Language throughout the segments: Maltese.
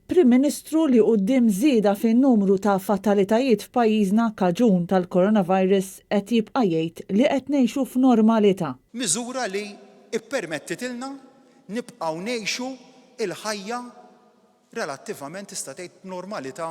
Prim Ministru li quddiem żieda fin-numru ta' fatalitajiet f'pajjiżna kaġun tal-coronavirus qed jibqa' jgħid li qed ngħixu f'normalità. Miżura li ppermettitilna nibqgħu ngħixu l-ħajja relattivament tista' tgħid b'normalità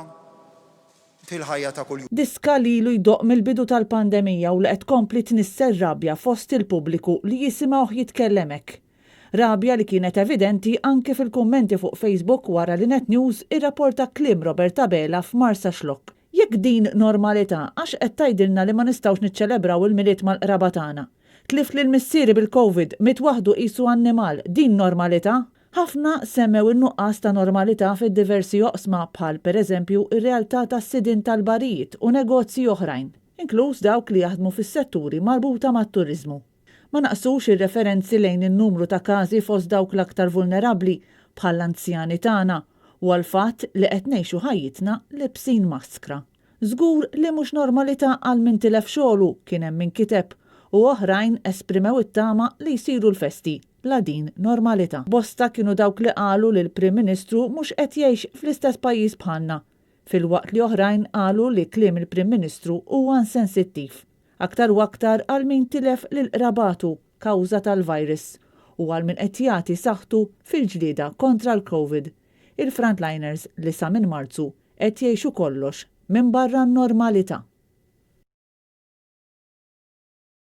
fil-ħajja ta' kuljum. Diska li ilu jdoqq mill-bidu tal-pandemija u li qed tkompli tnissel rabja fost il-pubbliku li jisimgħuh jitkellem hekk. Rabja li kienet evidenti anke fil-kummenti fuq Facebook wara li Net News irrapporta kliem Robert Abela f'Marsaxlokk. Jekk din normalità għax qed tgħidilna li ma nistgħux niċċelebraw il-Milied mal-qraba tagħna? Tlift lil missieri bil-Covid, miet waħdu qisu annimal, din normalità? Ħafna semmew in-nuqqas ta' normalità fid-diversi oqsma bħal pereżempju r-realtà tas-sidien tal-barijiet u negozji oħrajn, inkluż dawk li jaħdmu fis-setturi marbuta mat-turiżmu. Ma naqsux ir-referenzi lejn in-numru ta' każi fost dawk l-aktar vulnerabbli bħall-anzjani tagħna u għall-fatt li qed ngħixu ħajjitna libsin maskra. Żgur li mhux normalità għal min tilef xogħlu, kien hemm min kiteb, u oħrajn esprimew it-tama li jsiru l-festi, la din normalità. Bosta kienu dawk li qalu li l-Prim Ministru mhux qed jgħix fl-istess pajjiż bħalna, filwaqt li oħrajn qalu li kliem il-Prim Ministru huwa insensittiv, aktar u aktar għal min tilef lil qrabatu kawża tal-virus u għal min qed jagħti saħħtu fil-ġlieda kontra l-Covid, il-frontliners li sa minn Marzu qed jgħixu kollox minbarra n-normalità.